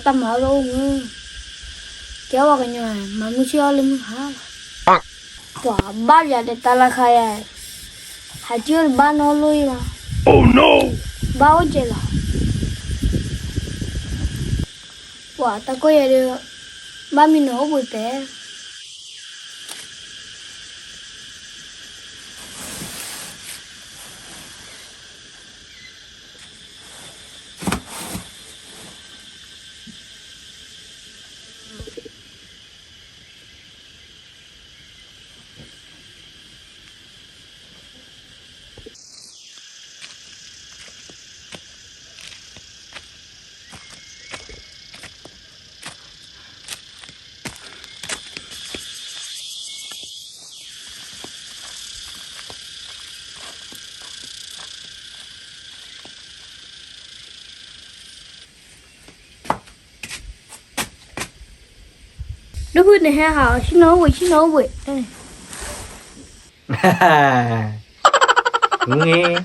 တၢ်မၤအီၣ်တအိၣ်မုၢ်, ကဲဝဲကညီ, မၤမုၢ်ဆ့ၣ်အီၣ်လၢမုၢ်ဟါလီၤ. ပှၤဘၣ်ယၤဒီးတၢ်လၢခါယၤ, ဟးကၠိတဘၣ်နီတလိၣ်အံၤလီၤ. ဘၣ်အိၣ်ကဲလီၤ. ပှၤတၢ်ကိၢ်ယၤဒီး, ဘၣ်မံနီၤအိၣ်ဘှံးပဲ ဒိၣ်ဖုန့ၣ်ဟဲဟးအီၤ ဆ့ၣ်နီၤအိၣ်ဘှံး ဆ့ၣ်နီၤအိၣ်ဘှံး,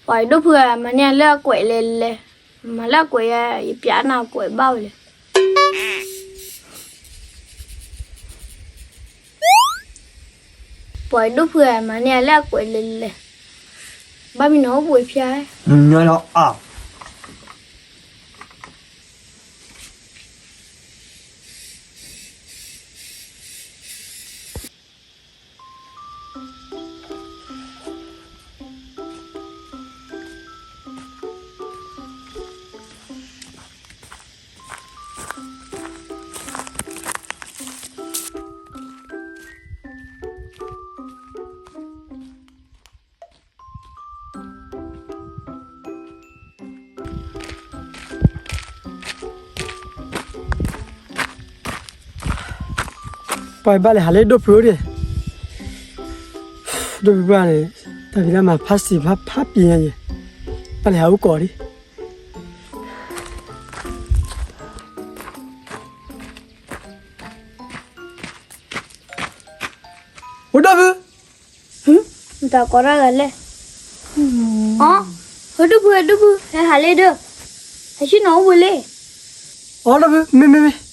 ပှၤဒိၣ်ဖုဧၢ မၤန့ၢ်လၢအကွဲးလဲၤလဲၤ, မၤလၢအကွဲးယၤ ယပျးနၤအကွဲးဘၣ်ဝဲလဲၣ်. ပှၤဒိၣ်ဖုဧၢ မၤန့ၢ်လၢအကွဲးလဲၤလဲၤ, ဘၣ်မံနီၤအိၣ်ဘှံးဖျါ, ညီလီၤအီၤ. ပှၤဘၣ်လဲၤဟးလၢဒိၣ်ဖုအိၣ်ဒံး, ဒိၣ်ဖုပှၢ်န့ၣ်, တၢ်ဖံးတၢ်မၤဖးစံးဖးဖးပျံၤညါယဲ, ဘၣ်လဲၤဟးအိၣ်ကိးဒံး. အိၣ်ဒိၣ်ဖု, တၢ်ကိးတၢ်ဂၤလဲၣ်, အီ, ဟဲဒိၣ်ဖု ဟဲဒိၣ်ဖု ဟဲဟးလၢဒၢး, ဟဲဆ့ၣ်နီၤအိၣ်ဘှံးလံ. အီဒိၣ်ဖု မ့ၢ်မ့ၢ်မ့ၢ်,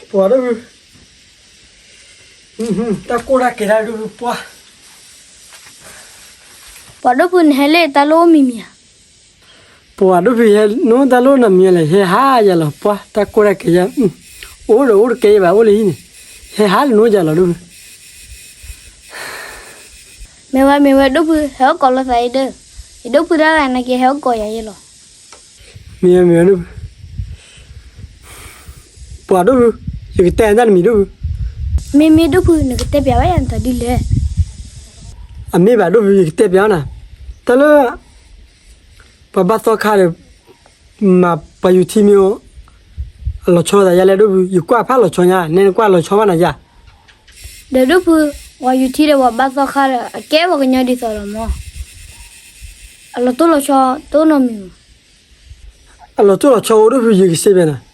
ပှၤဒိၣ်ဖု, တၢ်ကိၢ်တၢ်ကဲၤတၢ်ဒိၣ်ဖုပှၢ်, ပှၤဒိၣ်ဖုန့ၣ်ဟဲလၢတၢ်လိၣ်မံၤမံၤဧါ. ပှၤဒိၣ်ဖုဟဲနအိၣ်တၢ်လိၣ်နီတမံၤလဲၣ်, ဟဲဟးယၤလီၤပှၢ်, တၢ်ကိၢ်တၢ်ကဲၤယၤ, အိၣ်ဒီးအိၣ်တကဲဘၣ် အိၣ်လၢဟံၣ်န့ၣ်, ဟဲဟးလၢနအိၣ်ယၤလီၤဒိၣ်ဖု. မ့ၢ်ဝဲမ့ၢ်ဝဲဒိၣ်ဖု ဟဲအိၣ်ကိးလိာ်သးအံၤဒီး, ယဒိၣ်ဖုတၢ်ဂၤနာ်က့ဟဲအိၣ်ကိးယၤယဲလီၤ. မ့ၢ်မ့ၢ်ဒိၣ်ဖု, ပှၤဒိၣ်ဖု, ယကတဲနတၢ်တမံၤဒိၣ်ဖု. မ့မ့ၢ်ဒိၣ်ဖု နကတဲပျးဝဲယၤနတၢ်ဒ်လဲၣ်. အမ့ၢ်ဘၣ်ဒိၣ်ဖု ယကတဲပျးနၤ, တၢ်လၢ ပှၤဘၣ်သီခါဒီး မၤပှၤယူၤထံမ့ၢ်အိၣ်, အလီၤဆီသးယါလဲၣ်ဒိၣ်ဖု, ယကွၢ်ဖးလီၤဆီညါ, နဲနကွၢ်လီၤဆီဘၣ်နၤယါ. ဒီးဒိၣ်ဖု, ပှၤယူၤထံဒီးပှၤဘၣ်သီခါဒီး အကဲပှၤကညီဒ်သိးလီၤမး, အလီၤတိၢ်လီၤဆီတအိၣ်နီတမံၤ. အလီၤတိၢ်လီၤဆီအိၣ်ဒိၣ်ဖု ယကစ့ဖဲနၤ,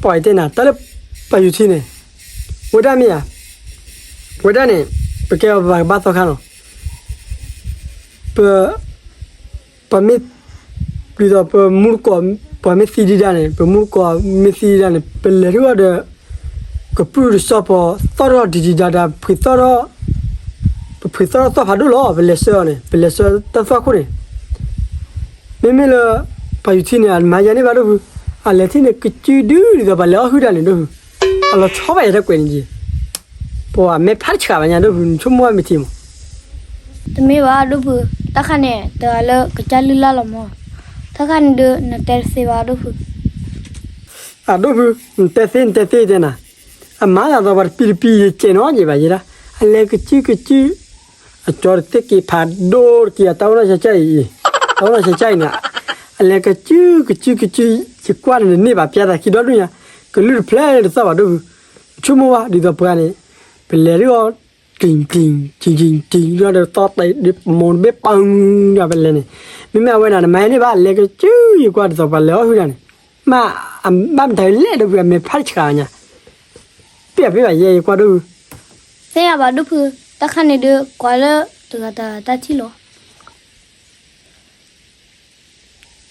ပှၤတဲနၤ တၢ်လၢပှၤယူၤထံန့ၣ်, ဝဲဒၣ်မ့ၢ်ဧါ, ဝဲဒၣ်န့ၣ် ပကဲပှၤဘၣ်သီခါနီၤ, ပ ပှၤမ့ၢ် ဒ်သိးပမူတကိး ပှၤမ့ၢ်သံဒံးဒၣ်န့ၣ်, ပမူတကိးမ့ၢ်သံဒံးဒၣ်န့ၣ် ပလဲၤထံၣ်အီၤဒီး ကပုၢ်တစီၢ်ဖီ သီၣ်ထီၣ်ဒံးဒံးဒၣ်ဒၣ် ဖှံသီၣ်ထီၣ်, ပဖှံသီၣ်ထီၣ်သီၣ်ဖးဒိၣ်လီၤ. ပလဲၤဆှၢအီၤန့ၣ် ပလဲၤဆှၢတၢ်သွၣ်ခိၣ်န့ၣ်, မ့မ့ၢ်လၢ ပှၤယူၤထံန့ၣ် အမၤယဲန့ၢ်ဘၣ်ဒိၣ်ဖု, အလဲၤထံၣ်န့ၣ် ကစုဒု ဒ်သိးပှၤလဲၤအီၣ်ဟုၣ်တၢ်န့ၣ်ဒိၣ်ဖု, အလီၤဆီဘၣ်ယဲတၢ်ကွဲးန့ၣ်က့ၤ, ပှၤမဲာ်ဖးတဆှးဘၣ်ညါဒိၣ်ဖု နဆိကမိၣ်ဝဲမ့ၢ်ထံမး. တမ့ၢ်ဘၣ်ဒိၣ်ဖု, တၢ်ခါန့ၣ် တဂၤလၢကစၢ်လုၢ်လၢ်လီၤမး, တၢ်ခါန့ၣ်ဒီး နတဲတသ့ဘၣ်ဒိၣ်ဖု. အဒိၣ်ဖု, နတဲသ့ နတဲသ့တဲနၤ, အမၤသးသီပှၤတပံတပံ ယကဲနီၤယဲဘၣ်ယဲဒၣ်, အလဲၤကစုကစု, အကၠီတသ့က့ၤဖးဒိၣ်တက့ၢ် အတၢ်အိၣ်နီၢ်ဆါဆါအံၤ, တၢ်အိၣ်နီၢ်ဆါဆါအံၤန့ၣ်, အလဲၤကစုကစုကစု, ယကွၢ်န့ၣ်န့ၢ်ဘၣ်ပျါသးခံဒီဒူၣ်ညါ, ကလုၢ်တဖျဲးတသီၣ်ဘၣ်ဒိၣ်ဖု, ဆိကမိၣ်ဝဲဒ်သိးပှၤန့ၣ်, ပလဲၤဒ်အီၤ ကလံၤကလံၤ ကလံၤကလံၤ ဒီးသီၣ်တၢ် မူၤတဘ့ၣ်ပၢ်ဒီးပလဲၤန့ၣ်, မ့မ့ၢ်အဝဲန့ၣ် နမၤယဲန့ၢ်ဘၣ် လဲၤကစု ယကွၢ်ဒ်သိးပှၤလဲၤအီၣ်ဟုၣ်တၢ်န့ၣ်, မ့ၢ်အဘၣ်မတၤလဲၣ်ဒိၣ်ဖု အမဲာ်ဖးတဆှးညါ, ပ့ၢ်အပ့ၢ်ဘၣ်ယဲ ယကွၢ်ဒိၣ်ဖု သ့ၣ်ညါဘၣ်ဒိၣ်ဖု, တၢ်ခါန့ၣ်ဒုး ကွၢ်လၢတဂၤတၢ်တၢ်ထံၣ်လီၤ.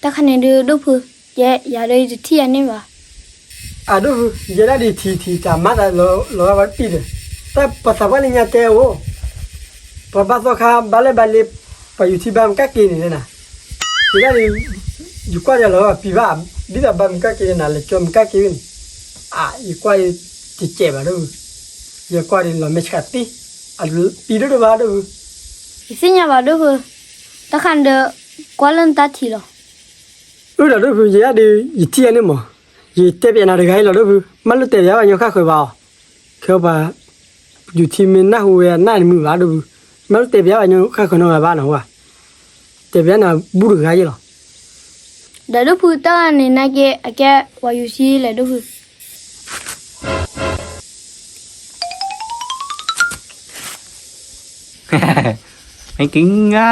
တၢ်ခါန့ၣ်ဒုးဒိၣ်ဖု, ယဲယၤဒီးယတထံၣ်ယၤန့ၢ်ဘၣ်. အဒိၣ်ဖု, ယဲဒၣ်ဒ်ထံၣ်ထံၣ်တၢ်မၤတၢ်လီၤဂာ်ဝဲတပံၤဒီး, တၢ်ပှၤသးပှၢ်လၢညါတဲအိၣ်, ပှၤဘၣ်သီခါဘၣ်လဲၣ်ဘၣ်လ့, ပှၤယူၤထံဘၣ်မုၢ်ကၣ်က့ၤန့ၣ်လၢနၤ, ယဲဒၣ်ဒ် ယကွၢ်ဒီးလီၤဂာ်ပံၤဘၣ်, ဒ်သိးဘၣ်မုၢ်ကၣ်က့ၤန့ၣ်နၤ လဲၤကၠီမုၢ်ကၣ်က့ၤဝဲန့ၣ်, အါ ယကွၢ်ဒ်တစဲးဘၣ်ဒိၣ်ဖု, ယကွၢ်ဒ်လီၤမဲာ်ဆှးသ့, အပံၤဒိၣ်ဒိၣ်ဘၣ်ဒိၣ်ဖု. ယသ့ၣ်ညါဘၣ်ဒိၣ်ဖု, တၢ်ခါန့ၣ်ဒီး ကွၢ်လၢနတၢ်ထံၣ်လီၤ. အၢ ဒီးဒိၣ်ဖု ယဲဒၣ်ဒ်ယထံၣ်ယၤန့ၢ်မး, ယတဲပျဲနၤတဂၤအံၤလီၤဒိၣ်ဖု, မ့ၢ်လိၣ်တဲပျဲဘၣ်ညီဃၣ်ဃၢၤဘၣ်အီၤ, ခဲအံၤပှၤယူၤထံမ့ၢ်နၢ်ဟူဝဲအနၢ်န့ၣ်မုာ်ဘၣ်ဒိၣ်ဖု, မ့ၢ်လိၣ်တဲပျဲဘၣ်ညီဃၣ်ဃၢၤနီတဂၤဘၣ်နဟူဧါ, တဲပျဲနၤဘူၣ်တဂၤယဲလီၤ. ဒီးဒိၣ်ဖု တၢ်ဂၤန့ၣ်နာ်က့ အကဲပှၤယူၤထံလဲၣ်ဒိၣ်ဖု. မ့ၢ်က့ၤငါ ဒိၣ်ဖုမ့ၢ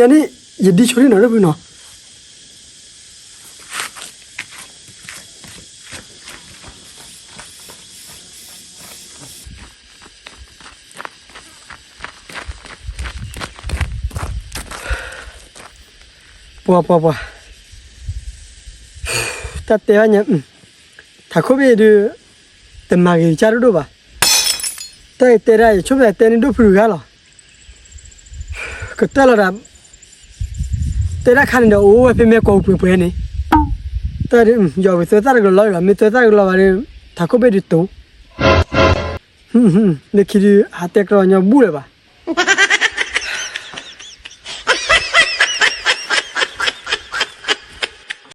်န့ၣ် ယဒံဆိဒံနီၤဒိၣ်ဖုနီၤ. ပှၤပှၤပှၤ, တၢ်တဲဘၣ်ညါ, ထးခိၣ်ဘ့ၣ်ဒုး တမၤဂ့ၤကစၢ်ဒိၣ်ဒိၣ်ဘၣ်. တၢ်အံၤတဲဒၣ် ယဆိကမိၣ်တဲန့ၢ်ဒိၣ်ဖုတဂၤလီၤ. ကတၢၢ်လီၤဒၣ်, တဲဒၣ်ခါန့ၣ်ဒီး အိၣ်ဝဲဖဲမဲာ်ကွီၤပှဲၤပှဲၤန့ၣ်, တၢ်ဒုး ယီၤဝံၤသၢသၣ်တကလီၤလီၤ, မ့ၢ်သၢသၣ်တကလီၤဘၣ်ဒီး ထးခိၣ်ဘ့ၣ်ဒုးတိၤ လၢခံဒုး ဟးတဲကလီၤညီဘူၣ်လၢၤဘၣ်.